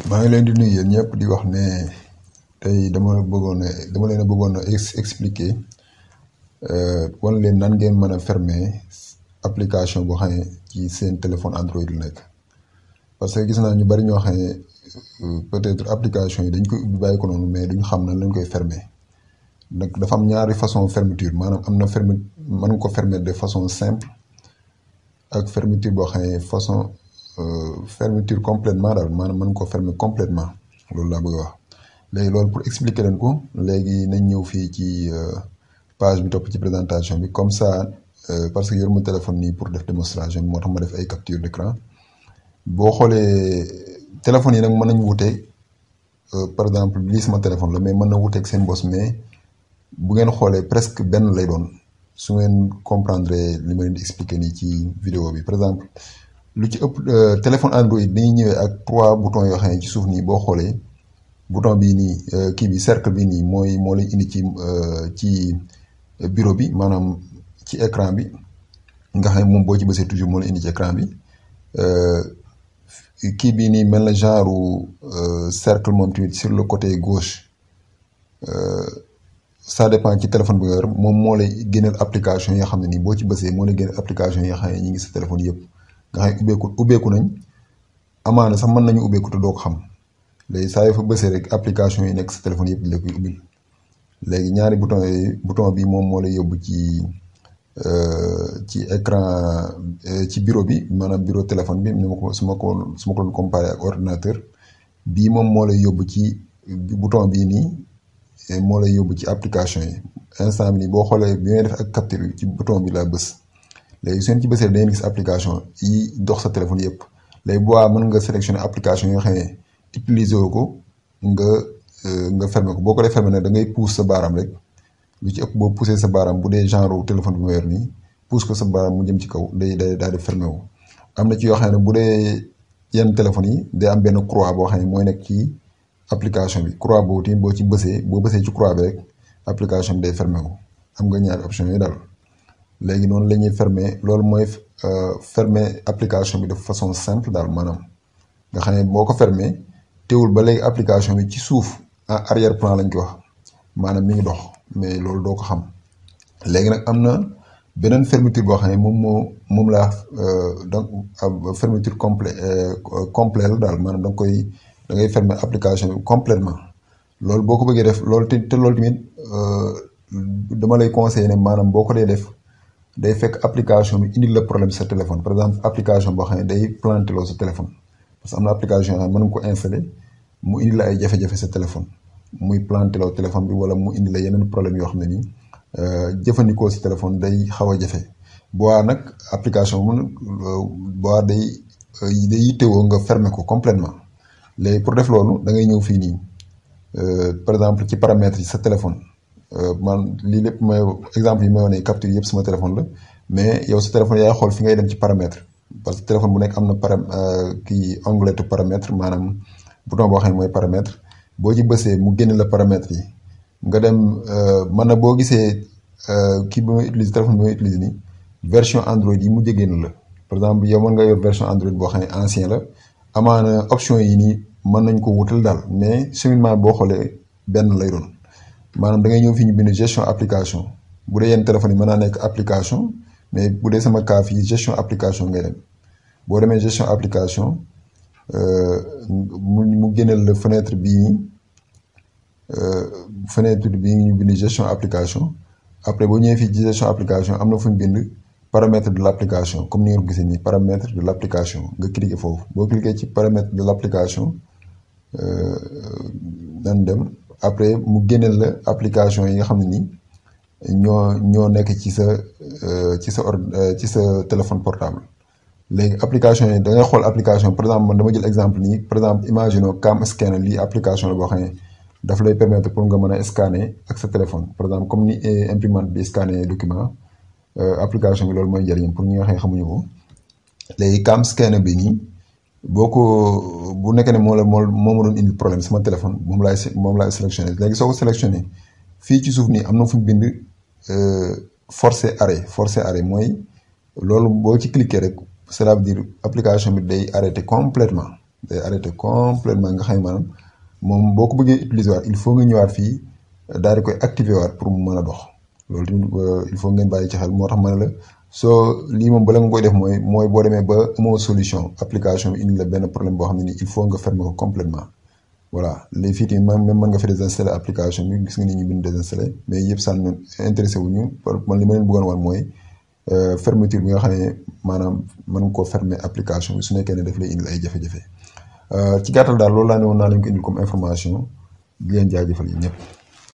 maa ngi leen di nuyu yéen ñëpp di wax ne tey dama leen a bëggoon a expliquer wan leen nan ngeen mën a fermer application boo xam ne ci seen téléphone Android la nekk. parce que gis naa ñu bari ñoo xam ne peut-être application yi dañ koy ubbi bàyyi ko noonu mais duñ xam nan lañ koy fermer nag dafa am ñaari façon fermeture maanaam am na mën nga ko fermer de façon simple ak fermeture boo xam ne façon fermeture complètement daal maanaam mën ko fermer complètement loolu laa bëgg a wax. léegi loolu pour expliquer leen ko léegi nañ ñëw fii ci page bi topp ci présentation bi comme ça parce que yor ma téléphone nii pour def démonstration bi moo tax ma def ay capture d'écran. boo xoolee téléphone yi nag mën nañu wute par exemple lii sama téléphone la mais mën na wuteeg seen bos mais bu ngeen xoolee presque benn lay doon su ngeen comprendre li ma leen di expliquer nii ci vidéo bi. par exemple lu ci ëpp téléphone Android dañuy ñëwee ak 3 boutons yoo xam ne ci suuf nii boo xoolee bouton bii nii kii bi cercle bi nii moo lay indi ci bureau bi maanaam ci écran bi nga xam ne moom boo ci bësee toujours moo lay indi ci écran bi. kii bii nii mel na genre cercle moom tamit sur le côté gauche ça dépend ci téléphone bu nga yor moom moo lay génneel application yi nga xam ne nii boo ci bësee moo lay génneel application yi nga xam ne ñi ngi sa téléphone yëpp nga xam ne ubbeeku nañ amaana sax mën nañu ubbeeku te doo ko xam léegi saa yoo fa bësee rek application yi nekk sa téléphone yëpp di la koy ubbil. léegi ñaari bouton yooyu bouton bi moom moo lay yóbbu ci écran ci bureau bi maanaam bureau téléphone bi su ma ko doon comparé ak ordinateur bii moom moo lay yóbbu ci bouton bii nii moo lay yóbbu ci application yi instant bi nii boo xoolee bi may def ak capture ci bouton bi laa bës léegi su ngeen ci bësee da ngeen gis application yi dox sa téléphone yëpp léegi bu mën nga sélectionner application yoo xam ne utiliser wu ko nga fermer ko boo ko dee fermer nag da ngay pousse sa baaraam rek. lu ci ëpp boo poussé sa baaraam bu dee genre téléphone bi ma yor nii pousse ko sa baaraam mu jëm ci kaw day daal di fermé wu. am na ci yoo xam ne bu dee yenn téléphones yi day am benn croix boo xam ne mooy nekk ci application bi croix boobu tamit boo bësee ci croix bi rek application bi day fermé wu. am nga ñaari option yi daal léegi noonu la ñuy fermer loolu mooy fermer application bi de façon simple daal maanaam nga xam ne boo ko fermer teewul ba léegi application bi ci suuf en arrière plan lañ ko wax maanaam mi ngi dox. mais loolu doo ko xam léegi nag am na beneen fermeture boo xam ne moom laa donc fermeture complet la daal maanaam da ngay fermer application bi complètement loolu boo ko bëggee def loolu te loolu tamit dama lay conseiller ne maanaam boo ko dee def day fekk application bi indil la problème sa téléphone par exemple application boo xam ne day planté loo sa téléphone parce que am na application yoo xam ne mën nga ko installer mu indil la ay jafe-jafe sa téléphone. muy planté law téléphone bi wala mu indi la yeneen problème yoo xam ne nii jëfandikoo si téléphone day xaw a jafe boo nag application boo day yittewoo nga fermer ko complètement léegi pour def loolu da ngay ñëw fii nii par exemple ci paramètres yi sa téléphone man lii lépp may exemple yi may wane capture yëpp sama téléphone la mais yow sa téléphone yaay xool fi ngay dem ci paramètre parce que téléphone bu nekk am na kii onglet paramètre maanaam bouton boo xam ne mooy paramètre. boo ci bësee mu génne la paramètres yi nga dem man na boo gisee kii bi may utiliser téléphone bi may utiliser nii version Android yi mu génn la par exemple yow mën nga yor version Android boo xam ne ancien la amaana option yi nii mën nañ ko wutal daal mais cheminement boo xoolee benn lay doon maanaam da ngay ñëw fii ñu bind gestion application bu dee yenn téléphone yi mën naa nekk application mais bu dee sama cas fii gestion application ngay dem boo demee gestion application. mu génneel la fenêtre bii ñu bind gestion application après boo ñëwee fii ci gestion application am na fu ñu bind paramètre de l' application comme ni ngeen ko gisee nii paramètre de l' application nga cliquer foofu boo cliquer ci paramètre de l' application nan dem après mu génneel la application yi nga xam ne nii ñoo nekk ci sa téléphone portable. léegi application yi da ngay xool application par exemple man dama jël exemple nii par exemple imaginons cam scanner lii application la boo xam ne daf lay permettre pour nga mën a scanner ak sa téléphone par exemple comme ni imprimante bi scanner document application bi loolu mooy njëriñam pour ñi nga xam ne xamuñu ko. léegi cam scanner bi nii boo ko bu nekkee ne moo ma doon indi problème sama téléphone moom laay sélectionné léegi soo ko sélectionné fii ci suuf nii am na fu ñu bind forcer arrêt mooy loolu boo ci cliquer rek. cela veut dire application bi day arrêté complètement day arrêté complètement nga xam ne maanaam moom boo ko bëggee utiliser waat il faut nga ñëwaat fii daal di koy activer waat pour mu mën a dox loolu tamit il faut ngeen bàyyi ci xel moo tax ma ne la soo lii moom bala nga koy def mooy boo demee ba amoo solution application bi indi la benn problème boo xam ne nii il faut nga fermer ko complètement voilà les fii tamit même mën nga fa désinstaller application bi gis nga ni ñu bind désinstaller mais yëpp sànni intéressé wu ñu man li ma leen bëggoon wan mooy fermeture bi nga xam ne maanaam mën nga koo fermer application bi su nekkee ne daf lay indil ay jafe-jafe ci gàttal daal loolu laa ne woon naa leen ko indil comme information di leen jaajëfal yi ñëpp.